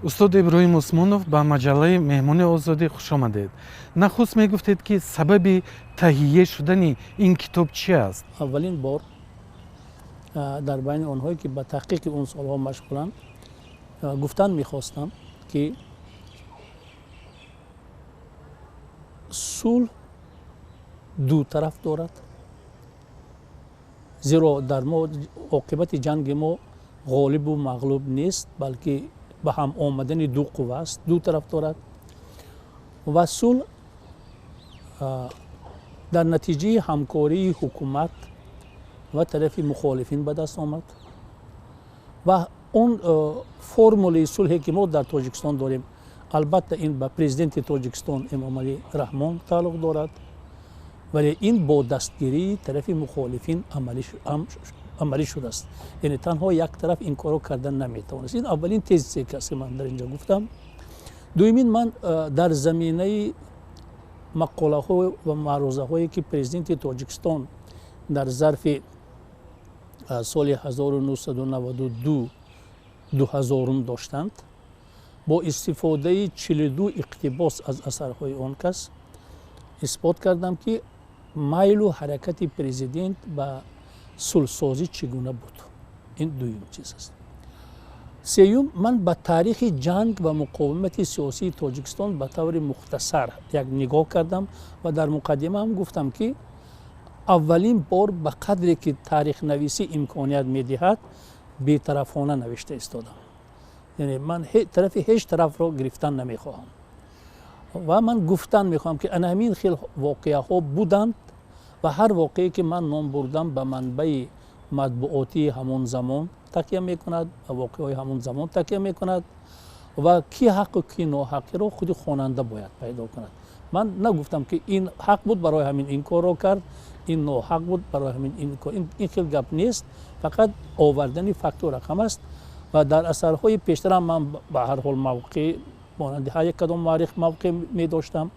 Устод Иброҳим Усмонов, ба маҷаллаи «Меҳмони озодӣ» хушомадед. Нахуст мегуфтед, ки сабаби таҳия шудани ин китоб чи аст? Аввалин бор дар байни онҳое, ки ба таҳқиқи он солҳо машғуланд, гуфтан мехостам, ки сулҳ ду тараф дорад, зеро дар мо оқибати ҷанги мо ғолибу мағлуб нест, балки ба ҳам омадани ду қувва аст, ду тараф дорад ва сулҳ дар натиҷаи ҳамкории ҳукумат ва тарафи мухолифин ба даст омад ва он формулаи сулҳе, ки мо дар Тоҷикистон дорем, албатта, ин ба президенти Тоҷикистон Эмомалӣ Раҳмон тааллуқ дорад, вале ин бо дастгирии тарафи мухолифин амалӣ шудааст. Яъне танҳо як тараф ин корро кардан наметавонист. Ин аввалин тезисе ки ман дар инҷо гуфтам. Дуюмин, ман дар заминаи мақолаҳо ва маърузаҳое, ки президенти Тоҷикистон дар зарфи соли 1992 2000 доштанд, бо истифодаи 42 иқтибос аз асарҳои он кас исбот кардам, ки майлу ҳаракати президент ба сулҳсозӣ чӣ гуна буд. Ин дуюм чиз аст. Сеюм, ман ба таърихи ҷанг ва муқовимати сиёсии Тоҷикистон ба таври мухтасар як нигоҳ кардам ва дар муқаддимаам гуфтам, ки аввалин бор ба қадре ки таърихнависӣ имконият медиҳад, бетарафона навишта истодам. Яъне ман тарафи ҳеҷ тарафро гирифтан намехоҳам ва ман гуфтан мехоҳам, ки ана ҳамин хел воқеаҳо буданд ва ҳар воқеае, ки ман ном бурдам, ба манбаи матбуотии ҳамон замон такя мекунад, ба воқеаҳои ҳамон замон такя мекунад ва ки ҳаққу ки ноҳаққиро худи хонанда бояд пайдо кунад. Ман нагуфтам, ки ин ҳақ буд, барои ҳамин ин корро кард, ин ноҳақ буд, барои ҳамин ин кор. Ин хел гап нест, фақат овардани факту рақам аст. Ва дар асарҳои пештарам ман ба ҳар ҳол мавқеъ, монанди ҳар як кадом муаррих, мавқеъ медоштам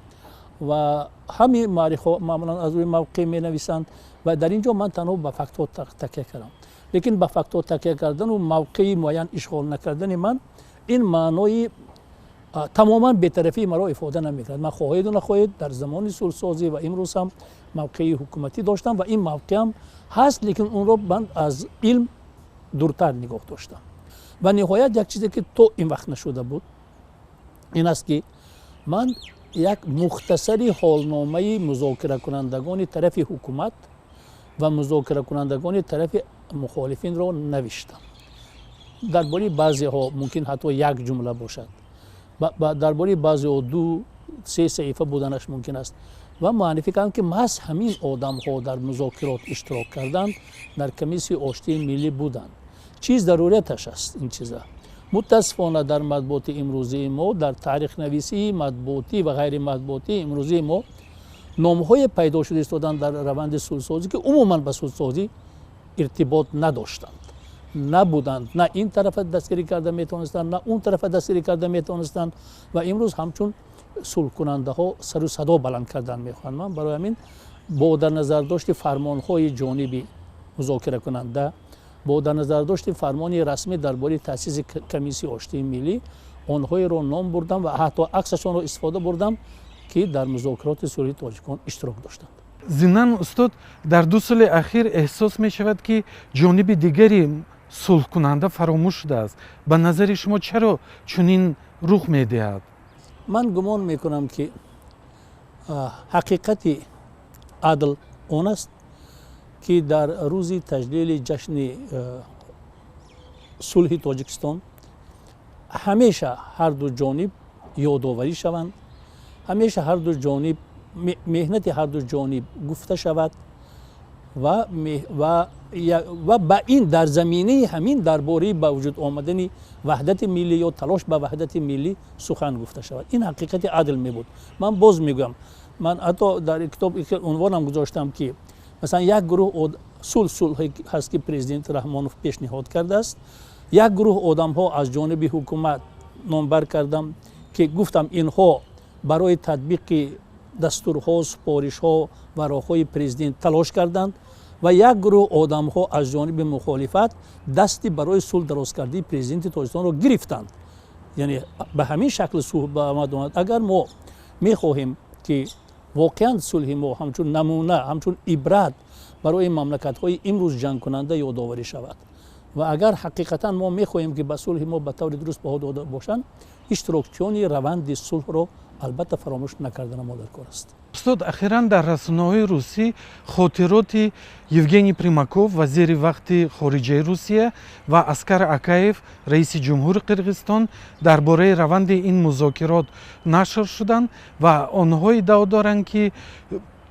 ва ҳамин муаррихҳо маъмулан аз рӯи мавқеъ менависанд ва дар ин ҷо ман танҳо ба фактҳо такя кардам. Лекин ба фактҳо такя кардану мавқеи муайян ишғол накардани ман ин маънои тамоман бетарафии маро ифода намекунад. Ман, хоҳеду нахоҳед, дар замони сулҳсозӣ ва имрӯз ҳам мавқеи ҳукуматӣ доштам ва ин мавқеам ҳаст, лекин онро ман аз илм дуртар нигоҳ доштам. Ва ниҳоят, як чизе, ки то ин вақт нашуда буд, ин аст, ки ман як мухтасари ҳолномаи музокиракунандагони тарафи ҳукумат ва музокиракунандагони тарафи мухолифинро навиштам. Дар бораи баъзеҳо мумкин ҳатто як ҷумла бошад, дар бораи баъзеҳо ду се саҳифа буданаш мумкин аст ва муаррифӣ кардам, ки маҳз ҳамин одамҳо дар музокирот иштирок карданд, дар комиссияи оштии миллӣ буданд. Чӣ зарурияташ аст ин чиза? Мутаассифона, дар матбуоти имрӯзии мо, дар таърихнависии матбуотӣ ва ғайриматбуотии имрӯзии мо номҳое пайдо шуда истоданд дар раванди сулҳсозӣ, ки умуман ба сулҳсозӣ иртибот надоштанд, набуданд, на ин тарафа дастгирӣ карда метавонистанд, на он тарафа дастгирӣ карда метавонистанд ва имрӯз ҳамчун сулҳкунандаҳо сару садо баланд кардан мехоҳанд. Ман барои ҳамин бо дар назардошти фармонҳои ҷониби музокиракунанда, бо дар назардошти фармони расмӣ дар бораи таъсиси комиссияи оштии миллӣ, онҳоеро ном бурдам ва ҳатто аксашонро истифода бурдам, ки дар музокироти сулҳи тоҷикон иштирок доштанд. Зимнан, устод, дар 2 соли ахир эҳсос мешавад, ки ҷониби дигари сулҳкунанда фаромӯш шудааст. Ба назари шумо, чаро чунин рух медиҳад? Ман гумон мекунам, ки ҳақиқати адл он аст, ки дар рӯзи таҷлили ҷашни сулҳи Тоҷикистон ҳамеша ҳарду ҷониб ёдоварӣ шаванд, ҳамеша ҳарду ҷониб, меҳнати ҳарду ҷониб гуфта шавад ва ба ин дар заминаи ҳамин дар бораи ба вуҷуд омадани ваҳдати миллӣ ё талош ба ваҳдати миллӣ сухан гуфта шавад. Ин ҳақиқати адл мебуд. Ман боз мегӯям, ман ҳатто дар китоб унвонам гузоштам, ки масалан як гурӯҳ сулҳ ҳаст, ки президент Раҳмонов пешниҳод кардааст, як гурӯҳ одамҳо аз ҷониби ҳукумат номбар кардам, ки гуфтам, инҳо барои татбиқи дастурҳо, супоришҳо ва роҳҳои президент талош карданд ва як гурӯҳ одамҳо аз ҷониби мухолифат дасти барои сулҳ дарозкардии президенти Тоҷикистонро гирифтанд. Яъне ба ҳамин шакл сулҳ ба амал омад. Агар мо мехоҳем, ки воқеан сулҳи мо ҳамчун намуна, ҳамчун ибрат барои мамлакатҳои имрӯз ҷангкунанда ёдоварӣ шавад ва агар ҳақиқатан мо мехоҳем, ки ба сулҳи мо ба таври дуруст баҳо дода бошанд, иштирокчиёни раванди сулҳро албатта фаромӯш накардана мо дар кор аст. Устод, ахиран дар расонаҳои русӣ хотироти Евгений Примаков, вазири вақти хориҷаи Русия, ва Аскар Акаев, раиси ҷумҳури Қирғизистон, дар бораи раванди ин музокирот нашр шуданд ва онҳо иддао доранд, ки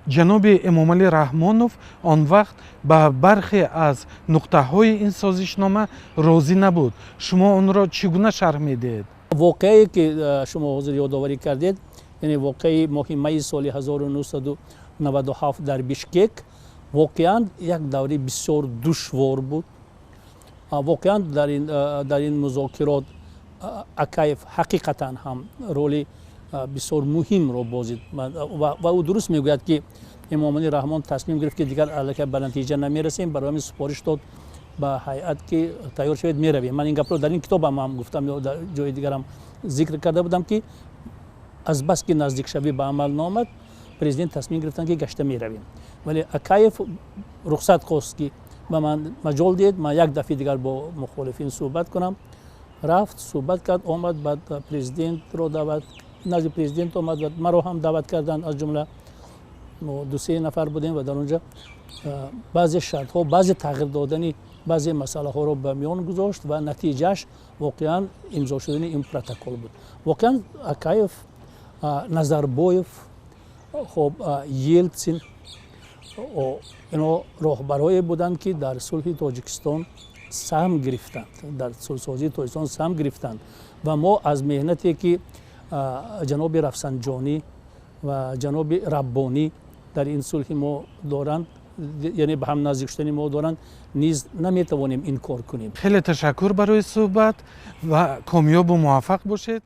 ҷаноби Эмомалӣ Раҳмонов он вақт ба бархе аз нуқтаҳои ин созишнома розӣ набуд. Шумо онро чӣ гуна шарҳ медиҳед? Воқеае, ки шумо ҳозир ёдоварӣ кардед, яъне воқеаи моҳи майи соли 1997 дар Бишкек, воқеан як давраи бисёр душвор буд. Воқеан дар ин музокирот Акаев ҳақиқатан ҳам роли бисёр муҳимро бозид ва ӯ дуруст мегӯяд, ки Эмомалӣ Раҳмон тасмим гирифт, ки дигар аллакай ба натиҷа намерасем, барои ҳамин супориш дод ба ҳайат, ки тайёр шавед, меравем. Ман ин гапро дар ин китобам ҳам гуфтам ё дар ҷои дигарам зикр карда будам, ки азбаски наздикшавӣ ба амал наомад, президент тасмим гирифтанд, ки гашта меравем. Вале Акаев рухсат хост, ки ба ман маҷол диҳед, ман як дафъи дигар бо мухолифин суҳбат кунам. Рафт, суҳбат кард, омад, баъд президентро даъват, назди президент омад ва маро ҳам даъват карданд. Аз ҷумла мо дусе нафар будем ва дар онҷа баъзе шартҳо, баъзе тағйир додани баъзе масъалаҳоро ба миён гузошт ва натиҷааш воқеан имзо шудани ин протокол буд. Воқеан Акаев, Назарбоев, хоб, Елтсин, ино роҳбарое буданд, ки дар сулҳи Тоҷикистон саҳм гирифтанд, дар сулҳсозии Тоҷикистон саҳм гирифтанд. Ва мо аз меҳнате, ки ҷаноби Рафсанҷонӣ ва ҷаноби Раббонӣ дар ин сулҳи мо доранд, яъне ба ҳам наздик шудани мо доранд, низ наметавонем инкор кунем. Хеле ташаккур барои суҳбат ва комёбу муваффақ бошед.